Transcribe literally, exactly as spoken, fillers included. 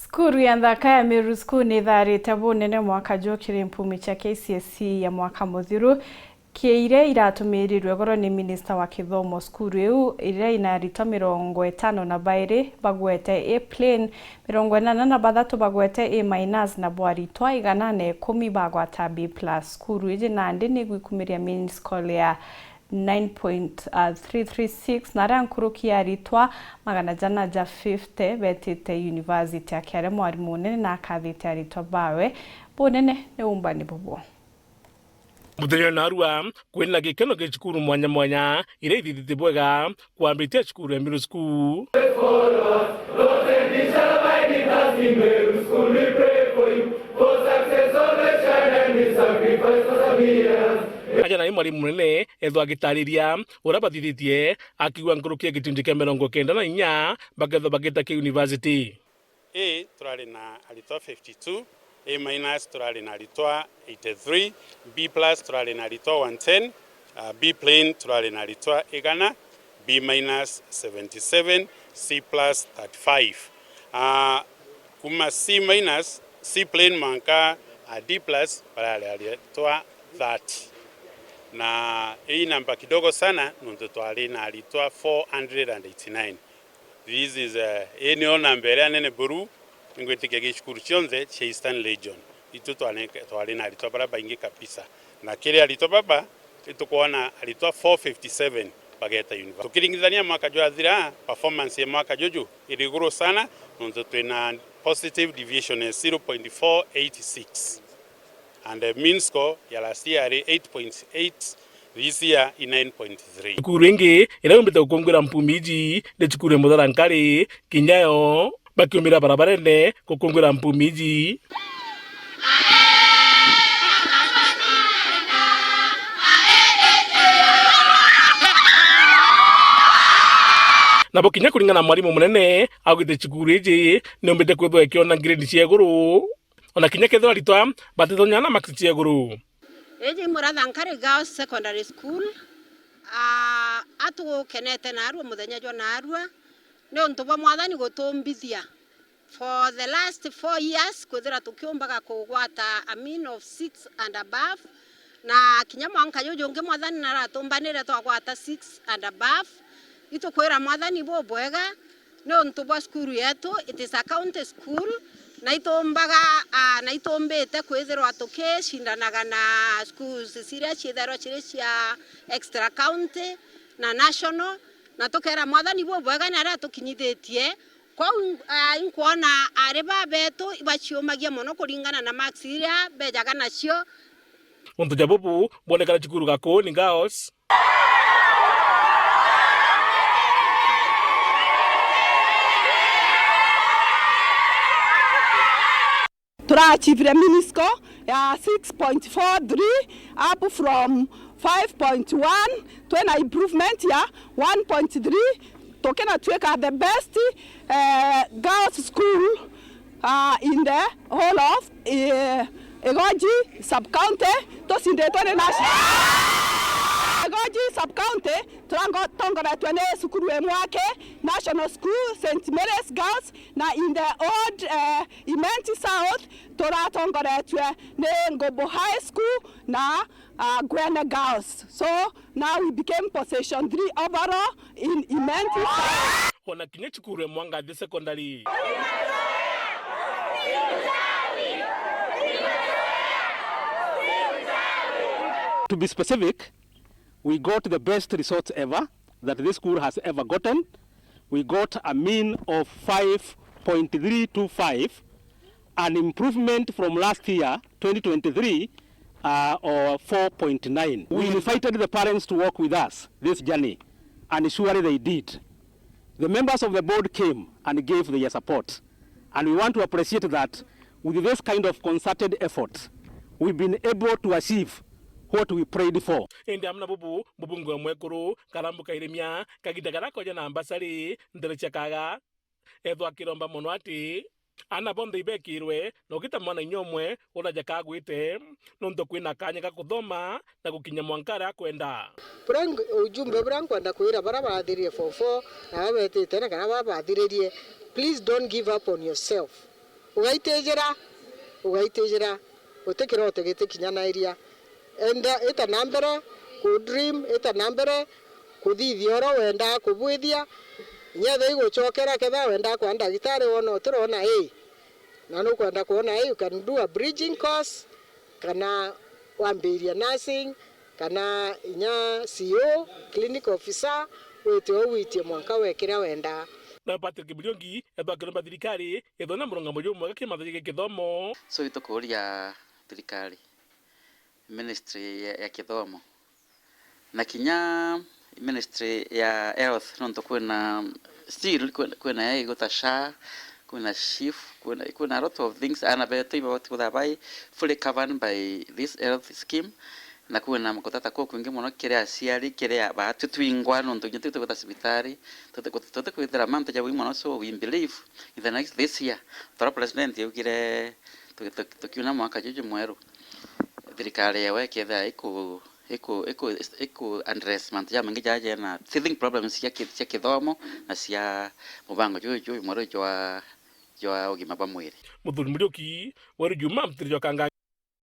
Cukuru ya nthaka ya Meru School ni itharite bunene mwaka juu kiri mpumi cia K C S E ya mwaka muthiru, kiria iratumirirwe igoro ni minista wa kithomo. Cukuru iu iria ina aritwa mirongo itano na bairi bagwete A plain, mirongo inana na bathatu bagwete A minus, na bo aritwa igana na ikumi bagwata B plus. Cukuru iji nandi ni igwikumiria mean score ya nine point three three six, na aria nkuruki ya aritwa magana jana ja fifty betite university, akiaria mwarimu munene na akathite aritwa bawe bunene ni umbani bubu. Muthenya narua kwina gikeno gi cukuru mwanya mwanya iria ithithite bwega kwambitia cukuru ya Meru School. Aja nae mwarimu munene ethwa agitariria uria bathithitie, akiuga nkuruki ya gicunji kia mirongo kenda na inya bakethwa bagita ki university. A turari na aritwa fifty-two, A minus turari na aritwa eighty-three, B plus turari na aritwa one ten, ah, B plain turari na aritwa igana, B minus seventy-seven, C plus thirty-five. Ah, kuma C minus, C plain mwanka, ah, D plus barari aritwa thirty. Na ii namba kidogo sana nontu twari na aritwa four hundred and eighty-nine. This is, eh, ii nio namba iria nene buru, ningwitikia gicukuru cionthe cia Eastern Region. Itu twane-, twari na aritwa baria baingi kabisa. Na kiri aritwa baba, itukwona aritwa four fifty-seven bageta university. Tukiringithania mwaka jwathira, performance ya mwaka juju iri iguru sana, nontu twina positive deviation ya zero point four eight six. And the mean score ya last year yari eight point eight, this year i nine point three. Cukuru ingi iria yumbite gukungwira mpumi iji ni cukuru ya Muthara Nkari, kinya yo bakiumira barabarene gukungwira mpumi iji. Nabo kinya kuringana na mwarimu munene, augite cukuru iji niumbite kwithwa ikiona grade cia iguru. Ona kinya kethirwa aritwa batitonya na marks cia iguru. Iji Muratha Nkari Girls Secondary School, ah, atukenete narua muthenya jwa narua, ni untu bwa Mwathani gutumbithia. For the last four years, kwithira tukiumbaga kugwata a mean of six and above, na kinya mwanka juju jungi Mwathani naratumbanire twagwata six and above. Itukwira Mwathani bubwega, niuntu bwa cukuru yetu, it is a county school, na itumbaga, ah, na itumbite kwithirwa tukicindanaga na schools ciria ciithairwa ciri cia extra county na national, na tukera Mwathani bubwega ni aria atukinyithitie. Kwou, ah, inkwona ari babetu ibaciumagia mono kuringana na marks iria bejaga nacio. Untu ja bubu bwonekana cukuru Gakuuni Girls. Turachievire mean score ya six point four three up from five point one, twina improvement ya one point three, tukinatwika the best, eh, girls school, ah, in the whole of, eh, Igoji sub county, tucinditwe ni national. Igoji sub county turatongoretwe ni cukuru imwe aki, National School, Saint Mary's Girls, na in the old, eh, Imenti South turatongoretwe ni Ngobo High School na, ah, Gwene Girls. So now we became position three overall in Imenti South. Ona kinya cukuru ya Mwangathi Secondary. To be specific, we got the best results ever that this school has ever gotten. We got a mean of five point three two five, an improvement from last year, twenty twenty-three, uh, or four point nine. We invited the parents to walk with us this journey, and surely they did. The members of the board came and gave their support, and we want to appreciate that with this kind of concerted effort, we've been able to achieve what we prayed for. Indi amwe na bubu, mubunge wa mwekuru Karambu Kairemia, kagiita karia akoja na mbasari ntere cia Kaga, ethwa akiromba mono ati ana bonthe ibekirwe, na ugita mwana inya umwe uria jakagwite, nontu kwina kanya ga kuthoma na gukinya mwanka aria akwenda. Buria ng-, ujumbe buria nkwenda kwira baria barathiririe form four, na baria betite na kana babathiririe, please don't give up on yourself. Ugaitijira, ugaitijira, uti kiroto gitikinyanairia. Enda, ita na mbere ku dream, ita na mbere kuthithia oro wendaa kubwithia. Inya ethira igucokera, kethira wendaa kwa ndagitari wona utirona ii, na nukwenda kwona ii, you can do a bridging course, kana wambiria nursing, kana inya C O, clinic officer, wite uu witie mwanka we kiria wendaa. Na Patrick Muriungi ethwa akiromba thirikari ethwa na murungamo jumwega kiri mantu ja kithomo. So, itukuria thirikari, ministry ya, ya kithomo, na kinya ministry ya health, nontu kwina, still kwi-, kwina ya iguta SHA, kwina SHIF, kwina, kwina a lot of things, ana betu ibabati kuthaa bai fully covered by this health scheme, na kwina kutata kukwingi mono kiri aciari, kiri a-, baatu twingwa, nontu kinya tutigwita cibitari, tuti-, tuti-, tutikwithira mantu ja bui mono, so we believe in the next, this year, toro president yaugire tuki-, tuki-, tukiuna mwaka juju mweru, thirikari yewe ikethira iku-, iku-, iku-, iku address mantu jamaingi jaja jena teething problems cia ki-, cia kithomo na cia mubango juju jumweru jwa, jwa ugima bwa mwiri. Muthuri Muriuki, Weru Juma, Mutiri jwa Kanga.